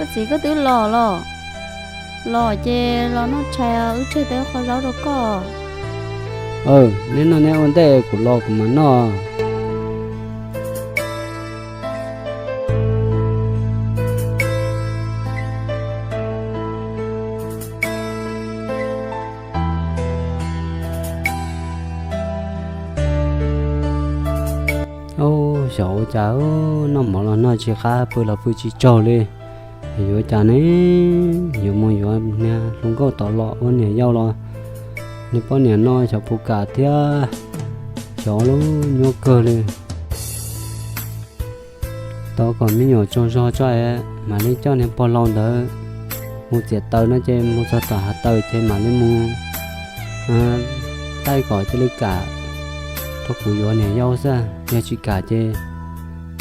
Koj txiv, koj twb los los? Los ces los noj tshais, wb tseg tau qho zaub rau koj. Aw, neb noj neb ua ntej, kuv los kuv mam noj. Xyov ua cas noj mov los noj tsis qab, pw los pw tsis tsaug li. Yuav cas ne? Yuav mus yuav niag hluas nkauj tom los ua niam yau los, niag poj niam no xyov puas kam thiab. Xyov lub nyuaj kawg li. Tos kom me nyuam tsaug zog tso es mam li coj niag pog laus ntawd mus txiav taws no ces mus txog tom hav taws ces mam li mus taij kom cia li kam rau kuv yuav niam yau xwb. Yog tsis kam ces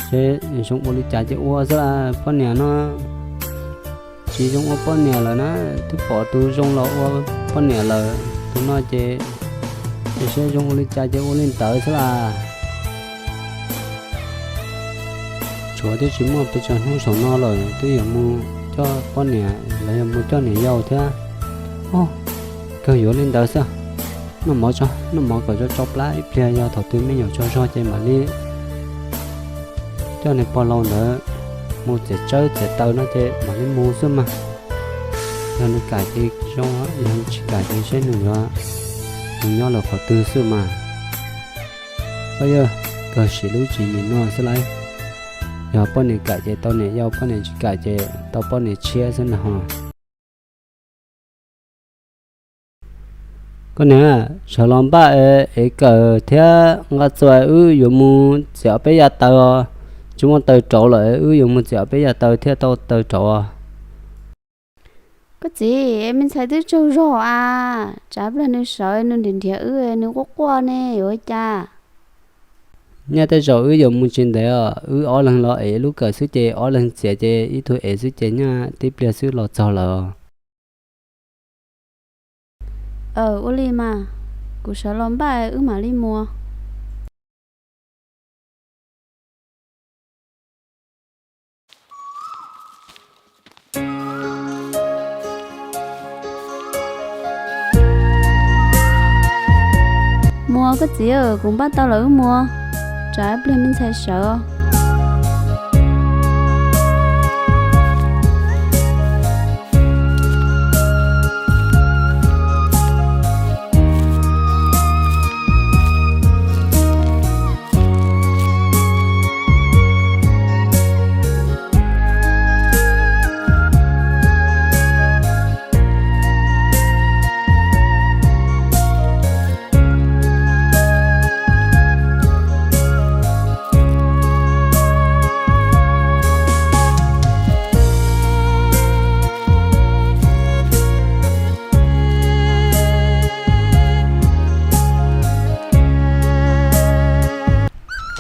seb zoo ua li cas ces ua xwb las poj niam no. Tsis zoo ua poj niam lawm na, twb pom tus zoo los ua poj niam lawm, tus no ces seb zoo ua li cas ces ua li ntawd xwb las. Tshuav twb tsis muaj pes tsawg hnub saum no lawm, twb yuav mus coj poj niam los yog mus coj niam yau thiab. Kawg yuav li ntawd xwb. Noj mov tso, noj mov kom tsau tsau plab, ib pliag yog thaum twg me nyuam tsaug zog ces mam li coj niag pog laus ntawd mus txiav tsawb txiav taws no ces mam li mus xwb mas. Yog nws kam ces zoo, yog tsis kam ces seb nws yuav mus nyob lawm qhov twg xwb mas. Pab yawg, kawg siv lub tswv yim no xwb lauj. Yog poj niam kam ces tau niam yau, poj niam tsis kam ces tau poj niam tshiab xwb ntag ho. Koj niam, sawv los npaj es kawm thiab nqa txuas, wb yuav mus txiav ob peb yav taws os. Tsis muaj taws rauv lawm, wb yuav mus txiav ob peb yav taws thiaj tau taws rauv os. Koj txiv, me ntxhais twb tsaug zog a, tsam pliag nws sawv nws nrhiav nrhiav wb, nws quaj quaj ne yuav ua cas? Nyaj tej zaum wb yuav mus tsis ntev os, wb ob leeg los ev lub kawm xwb ces ob leeg txiav ces ib tug ev xwb ces nyaj tib pliag xwb los txog lawm. Aw, ua li mas, kuv sawv los npaj wb mam li mus. Mus koj txiv, kuv npaj tau lawm wb mus, tsam pliag me ntxhais sawv.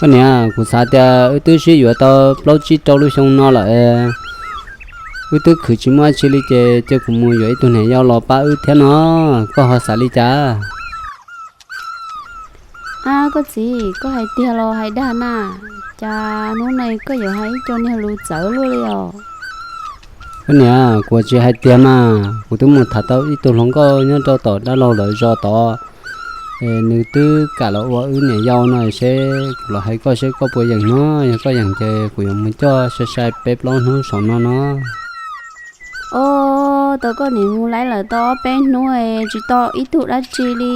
Koj niam, kuv xav tias wb twb sib yuav tau plaub tsib rau lub xyoo no lawm, wb twb khwv tsis muaj dab tsi li ces cia kuv mus yuav ib tug niam yau los pab wb thiab no, koj ho xav li cas? Ab, koj txiv, koj hais tiag los hais dag na? Cas hnub no koj yuav hais ib co niag lus txawv luaj li os? Koj niam, kuv tsis hais tiag mas, kuv twb mus tham tau ib tug hluas nkauj nyob rau tom dab laug lawv zos tod, nws twb kam los ua wb niam yau no seb kuv los hais koj seb koj puas yeem no, yog koj yeem ces kuv yuav mus coj sai sai peb plaub hnub saum no no. Os, tau koj niam mus laib lawm tau ob peb hnub tsis tau ib tug dab tsi li,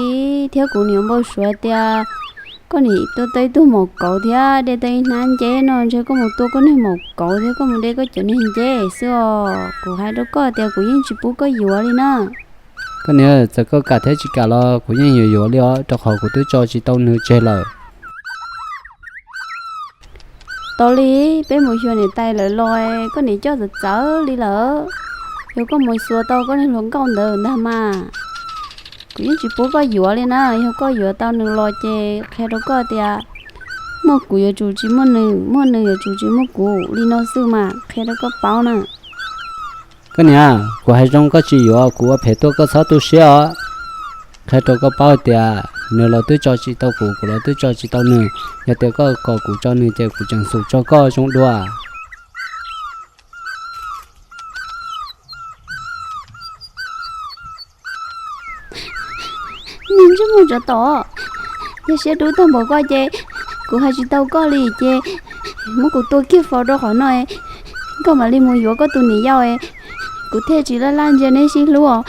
thiab kuv niam npau suav tias koj niam tuaj tau ib tug maum kauv thiab de tau ib hnab nceb no, ntshe koj mus tua koj niag maum kauv thiab koj mus de koj cov niag nceb xwb os. Kuv hais rau koj tias kuv yeej tsis pub koj yuav li na. Koj niam, txawm koj kam thiab tsis kam los kuv yeej yuav yuav li os, rau qhov kuv twb tso tsis tau nws tseg lawm. Tau li, peb mus xyuas niam tais lawv los koj niam coj txawv txawv li lawm. Yog koj mus xyuas tau koj niag hluas nkauj ntawd ntag mas, kuv yeej tsis pub koj yuav li na. Yog koj yuav tau nws los ces qhia rau koj tias muaj kuv yuav tsum tsis muaj nws, muaj nws yuav tsum tsis muaj kuv li no xwb mas, qhia rau koj paub na. Koj niam, kuv hais zoo koj tsis yuav, kuv ua phem tuaj koj txhob tu siab os. Qhia rau koj paub tias nws los twb tso tsis tau kuv, kuv los twb tso tsis tau nws. Yog tias koj kom kuv tso nws ces kuv tseem xum tso koj zoo dua. Ntsej muag tsov tom, yog siab dub tag npaum koj ces kuv hais tsis tau koj li ces muab kuv tua kiag faus rau qhov no, koj mam li mus yuav koj tus niam yau, kuv thiaj tsis laj laj ntsia neb sib hlub os.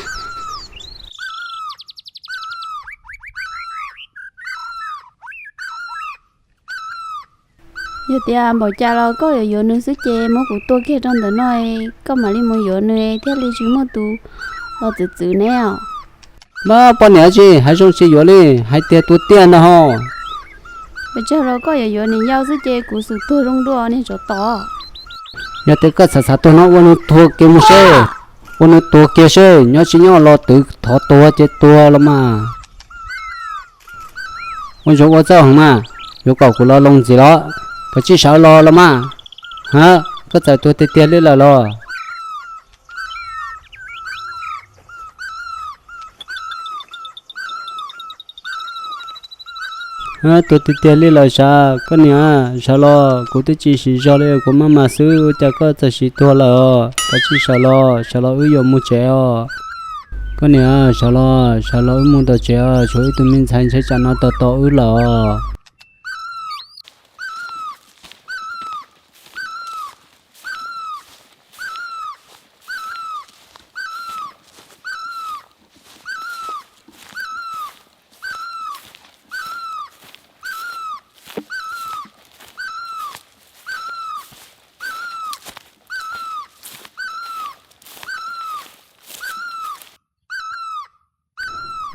Yog tias npaum cas los koj yuav yuav nws xwb ces muab kuv tua kiag rau ntawm no, koj mam li mus yuav nws thiaj li tsis muaj tus los txwv txwv neb os. Mas poj niam tsi hais zoo tsis yuav li, hais tiag tua tiag ntag ho. Pes tsawg los koj yuav yuav niam yau xwb ces kuv xum tuag zoo dua niag tsov tom. Yog tias koj xav xav tuag no ua nws tuag kiag mus seb, ua nws tuag kiag seb nyob tsis nyob los twv thov tuag ces tuag los mas. Ua ntsoov ua txawj heev mas, yuav kom kuv los loo ntxiv los, kav tsij sawv los los mas. Ha, koj txawm tuag tiag tiag li lawm los? Tuag tiag tiag li lawm sav, koj niam, sawv los, kuv twb tsis siv zog li, kuv maj mam xwb, ua cas koj txawm siv tuag lawm os? Kav tsij sawv los, sawv los wb yuav mus tsev os. Koj niam, sawv los, sawv los wb mus tom tsev os, tshuav wb tus me ntxhais ntshe tsam no tos tos wb lawm os.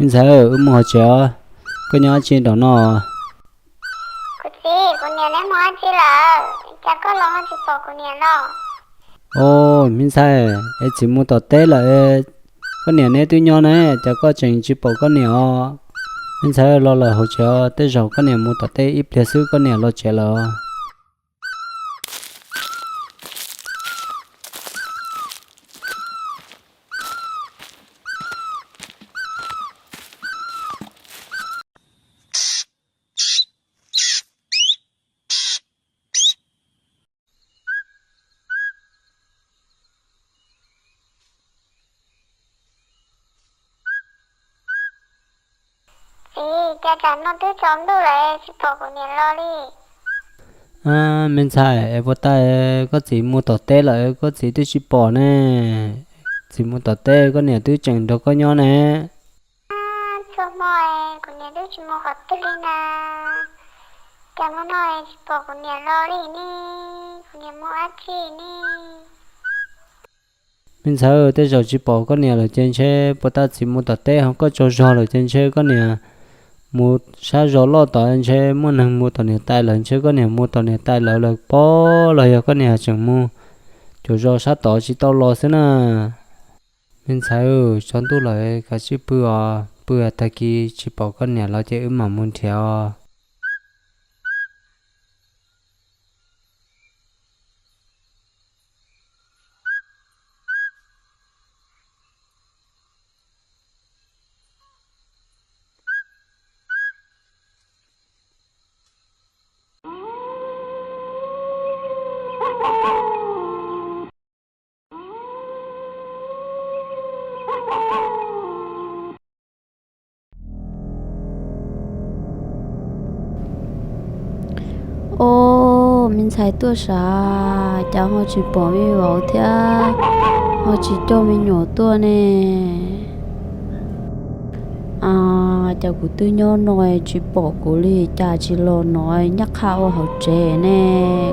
Me ntxhais, wb mus hauv tsev os. Koj nyob dab tsi nram no? Kuv txiv, kuv niam neb mus dab tsi lawm, cas koj los ho tsis pom kuv niam los? Os, me ntxhais, es txiv mus tom teb lawm, koj niam neb twb nyob ne, cas koj tseem tsis pom koj niam os? Me ntxhais, los lawm hauv tsev os, tej zaum koj niam mus tom teb ib pliag xwb koj niam los tsev lawm os. Txiv, cas tsam no twb tsaus ntuj lawm tsis pom kuv niam los li? Me ntxhais, es puas tas koj txiv mus tom teb lawm koj txiv twb tsis pom ne? Txiv mus tom teb koj niam twb tseem nrog koj nyob ne. Txhua hmo kuv niam twb tsis mus qhov twg li na, cas hmo no tsis pom kuv niam los li ne, kuv niam mus dab tsi ne? Me ntxhais, tej zaum tsis pom koj niam lawm ces ntshe puas tas txiv mus tom teb ho koj tsaug zog lawm ces ntshe koj niam mus sab zos loj tod ntshe muaj neeg mus tom niam tais lawm, ntshe koj niam mus tom niam tais lawm lawm pob, los yog koj niam tseem mus cuag zos sab tod tsis tau los xwb na. Me ntxhais, tsaus ntuj lawm kav tsij pw os, pw tag kis tsis pom koj niam los ces wb mam mus nrhiav os. Ob, me ntxhais tuaj sav, cas ho tsis pom me vauv thiab ho tsis coj me nyuam tuaj ne? Cas kuv twb nyob no tsis pom kuv li, cas tsis los no, nyaj qha ua hauv tsev ne?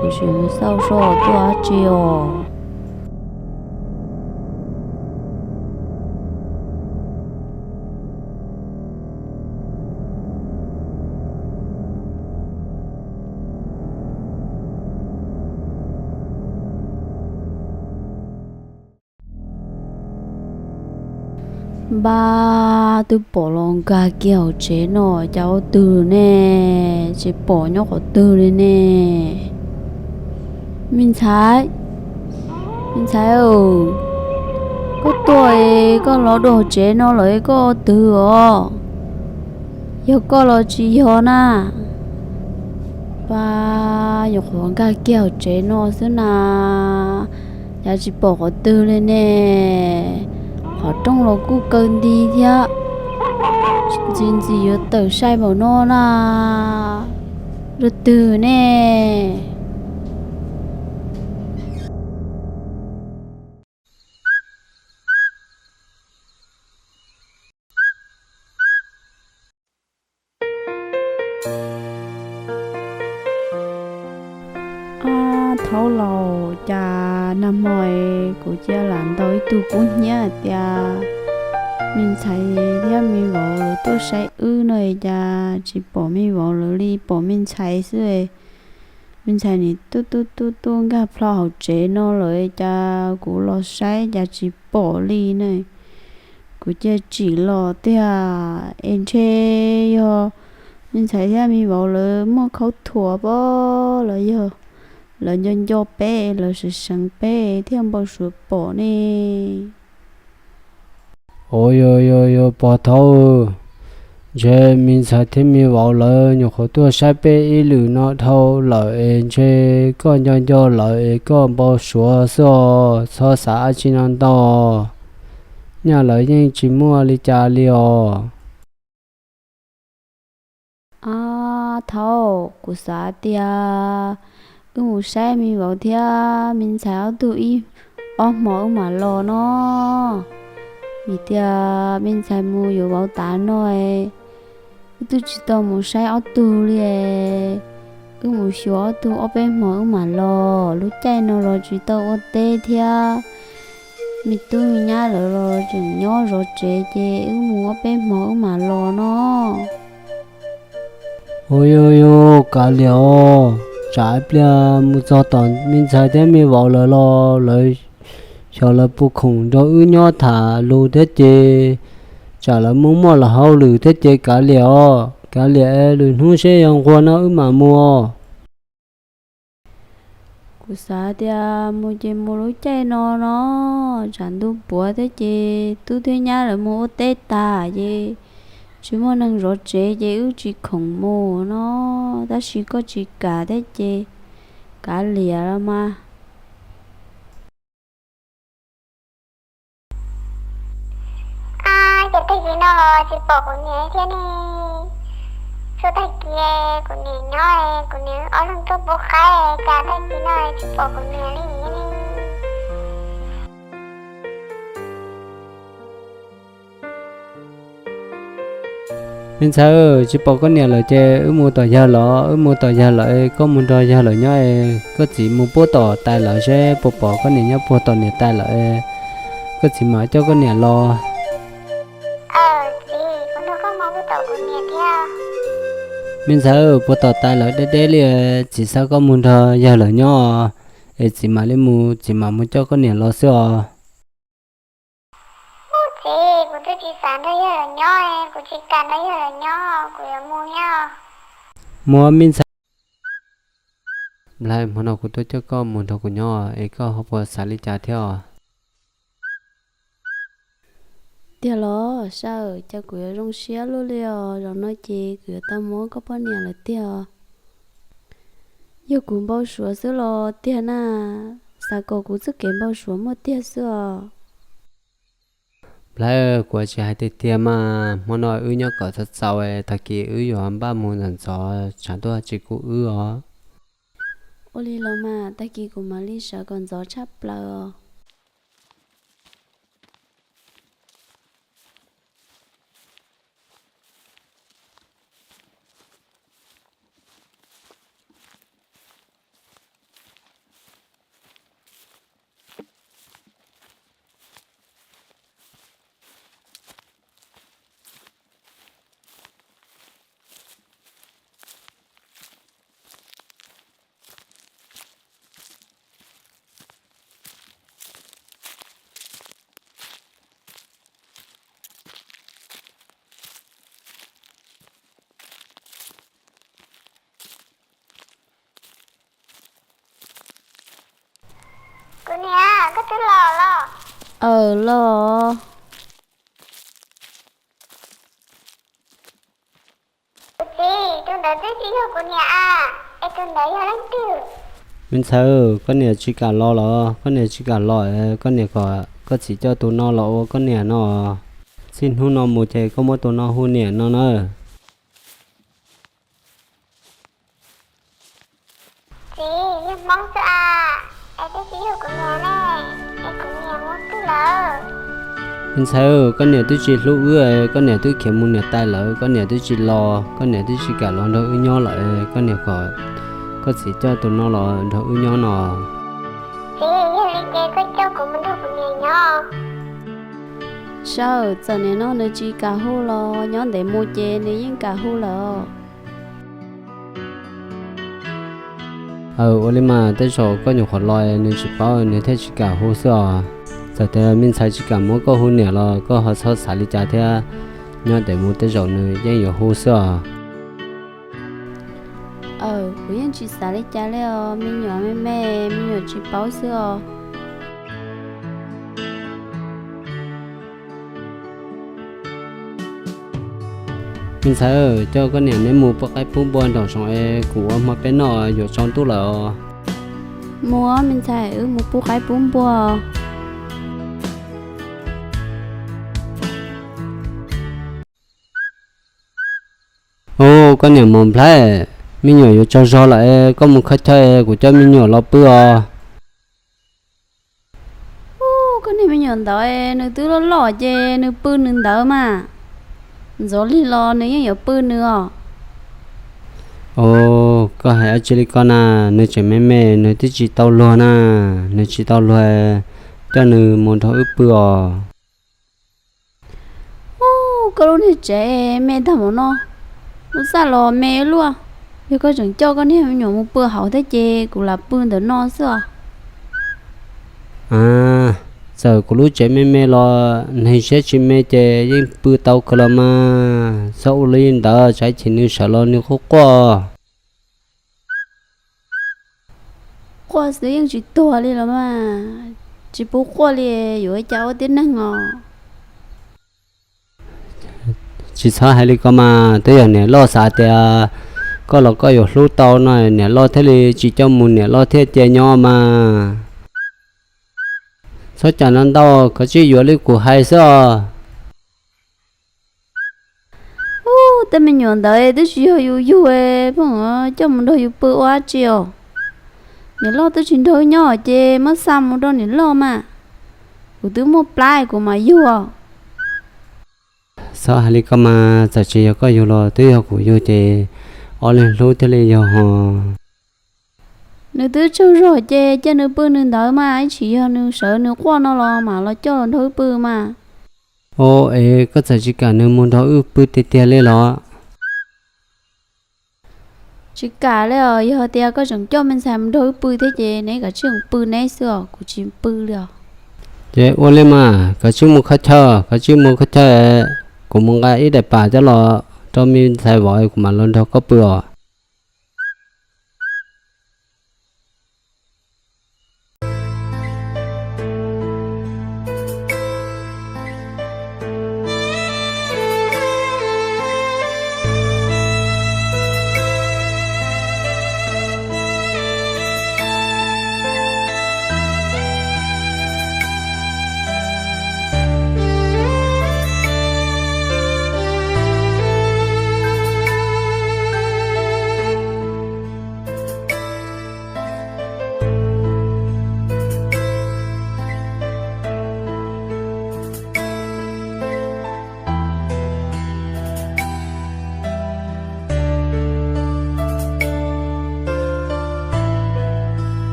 Kuv sim mus xauj seb tuaj dab tsi os. Npab, twb pom los nkag kiag hauv tsev no, cas ua twg ne? Tsis pom nyob qhov twg li ne? Me ntxhais, me ntxhais, koj tuaj, koj los dua hauv tsev no lawm, koj ua twg os? Yog koj los tsis yog na? Npab, nyuam qhuav nkag kiag hauv tsev no xwb na, cas tsis pom qhov twg li ne? Qhov rooj los kuj kaw nti thiab. Ntxim ntxim yuav tawm sai npaum no na, rau twg ne? Ab, thaub laus, cas nag hmo kuv cia lam ntaus ib tug kub hnyiab tias me ntxhais thiab me vauv lawv tuaj saib wb no, cas tsis pom me vauv lawv li, pom me ntxhais xwb. Me ntxhais nim tub tub tub tub nkag plho hauv tsev no lawm, cas kuv los saib cas tsis pom li ne. Kuv cia tsim los tiag, es ntshe yog me ntxhais thiab me vauv lawv muaj khaub thuas pob los yog lawv nco nco peb, lawv seev seev peb thiaj npau suav pom ne. Ua, yuav yuav yuav pog thaub, ntshe me ntxhais thiab me vauv lawv nyuam qhuav tuaj saib peb ib lwm no dhau lawm es ntshe koj nco nco lawv es koj npau suav xwb os, txhob xav dab tsi no ntau. Nyaj lawv yeej tsis muaj li cas li os. Ab, thaub, kuv xav tias wb mus saib me vauv thiab me ntxhais ob tug ib ob hmo wb mam los no. Vim tias me ntxhais mus yuav vauv tas no, wb twb tsis tau mus saib ob tug li. Wb mus xyuas ob tug ob peb hmo wb mam los, lub caij no los tsis tau ua teb thiab. Me tub me nyab lawv los tseem nyob zov tsev, ces wb mus ob peb hmo wb mam los no. Ua, yuav yuav kav liam os, tsam ib pliag mus txog tom me ntxhais thiab me vauv lawv los lawv xyov lawv puas khoom nrog wb nyob tham lus thiab ces tsam lawv muaj muaj lawv hauj lwm thiab ces kav liam os, kav liam es lwm hnub seb yog nquag no wb mam mus. Kuv xav tias mus ces mus lub caij no no, tsam ntuj puav thiab ces tub thiab nyab lawv mus ua teb tas ces tsis muaj neeg zov tsev ces wb tsis khoom mus no. Tab sis koj tsis kam thiab ces kav liam los mas. Ab, ces tag kis no los tsis pom kuv niam thiab ne. Txhua tag kis kuv niam nyob, kuv niam ob leeg tuaj pub qaib, cas tag kis no tsis pom kuv niam li ne. Me ntxhais, tsis pom koj niam lawm ces wb mus tom yawg lawm, wb mus tom yawg lawm, koj mus nrog yawg lawm nyob es koj txiv mus puag tom tais lawm seb puas pom koj niam nyob puag tom niam tais lawm, koj txiv mam coj koj niam los. Me ntxhais, puag tom tais lawm deb deb li, txiv xa koj mus nrog yawg lawm nyob es txiv mam li mus, txiv mam mus coj koj niam los xwb os. Txiv, kuv twb tsis xav nrog yawg lawm nyob, kuv tsis kam nrog yawg lawm nyob, kuv yuav mus nyob. Mus me ntxhais. Nplhaib, hmo no kuv tuaj coj koj mus nrog kuv nyob es koj ho puas xav li cas thiab os? Tiag los Sawm, cas kuv yuav zoo siab luaj li os, zaum no ces kuv yuav tau muab koj poj niam lawm tiag. Yog kuv npau suav xwb los tiag na, xav kom kuv txoj kev npau suav muaj tiag xwb os. Nplhaib, kuv tsis hais tiag tiag mas, hmo no wb nyob kom txaus txaus, tag kis wb yuav npaj mus ntxov ntxov tshav ntuj tsis kub wb os. Ua li los mas, tag kis kuv mam li sawv kom ntxov tshaj plaws os. Kuv niam, koj twb los los? Aws, los. Kuv txiv, tus ntawd twb tsis yog kuv niam a, es tus ntawd yog leej twg? Me ntxhais, koj niam tsis kam los los? Koj niam tsis kam los, koj niam kom koj txiv coj tus no los ua koj niam no. Txij hnub no mus ces koj muab tus no hu niam no na. Txiv, yog Hmoob xwb a, es twb tsis yog kuv niam ne, es kuv niam mus twg lawm? Me ntxhais, koj niam twb tsis hlub wb, koj niam twb khiav mus niam tais lawm, koj niam twb tsis los, koj niam twb tsis kam los nrog wb nyob lawm, koj niam kom koj txiv coj tus no los nrog wb nyob no. Txiv, yog li ces koj coj kuv mus nrog kuv niam nyob. Sawm, txawm nim no nws tsis kam hu los nyob ntev mus ces nws yeej kam hu lawm. Aw, ua li mas tej zaum koj nyuam qhuav los nws tsis paub nws thiaj tsis kam hu xwb os. Txawm tias me ntxhais tsis kam muab koj hu niam los koj ho txhob xav li cas thiab, nyob ntev mus tej zaum nws yeej yuav hu xwb os. Aw, kuv yeej tsis xav li cas li os, me nyuam me me, me nyuam tsis paub xwb os. Me ntxhais, coj koj niam neb mus pub qaib pub npua nraum zoov es kuv ua hmo peb noj yuav tsaus ntuj lawm os. Mus, me ntxhais, wb mus pub qaib pub npua. Ub, koj niam Mos Nplhaib, me nyuam yuav tsaug zog lawm es koj mus khaws chaw es kuv coj me nyuam los pw os. Ub, koj niag me nyuam ntawd nws twb loj loj ces nws pw nws ntawd mas. Ntxov lig los nws yeej yuav pw nws os. Ub, koj hais dab tsi li ko na, nws tseem me me nws twb tsis tau luag na, nws tsis tau luag, coj nws mus nrog wb pw os. Ub, koj lub niag tsev me tag npaum no, kuv xav los me luaj, yog koj tseem coj koj niag me nyuam mus pw hauv thiab ces kuv lam pw ntawm no xwb os. A, txawm kuv lub tsev me me los neeg siab tsis me ces yeej pw tau kawg los mas, txhob ua li ntawd tsam ib chim nws sawv los nws quaj quaj. Quaj xwb yeej tsis tuag li los mas, tsis pub quaj li, yuav ua cas ua tib neeg os. Tsis txhob hais li ko mas, twb yog niam loj xav tias koj los koj yuav hlub tau no niam loj thiaj li tsis coj mus niam loj thiaj cia nyob mas. Txhob cam no ntau, koj tsis yuav li kuv hais xwb os. Ub, tej me nyuam ntawd twb tsis yog yus yug, pheej coj mus nrog yus pw ua dab tsi os. Niam loj twb tsis nrog wb nyob ces muab xa mus rau niam loj mas. Kuv twb muaj plab kuv mam yug os. Txhob hais li ko mas, txawm tsis yog koj yug los twb yog kuv yug ces ob leeg hlub thiaj li yog hos. Nws twb tsaug zog ces cia nws pw nws ntawd mas, ib tsam yog nws sawv nws quaj no los mam los coj los nrog wb pw mas. O, es koj txawm tsis kam nws mus nrog wb pw tiag tiag li los? Tsis kam li os, yog tias koj tseem coj me ntxhais mus nrog wb pw thiab ces neb kav tsij pw neb xwb os, kuv tsis pw li os. Ces ua li mas, kav tsij mus khaws chaw, kav tsij mus khaws chaw, kuv mus nqa ib daim pam coj los rau me ntxhais vov kuv mam los nrog koj pw os.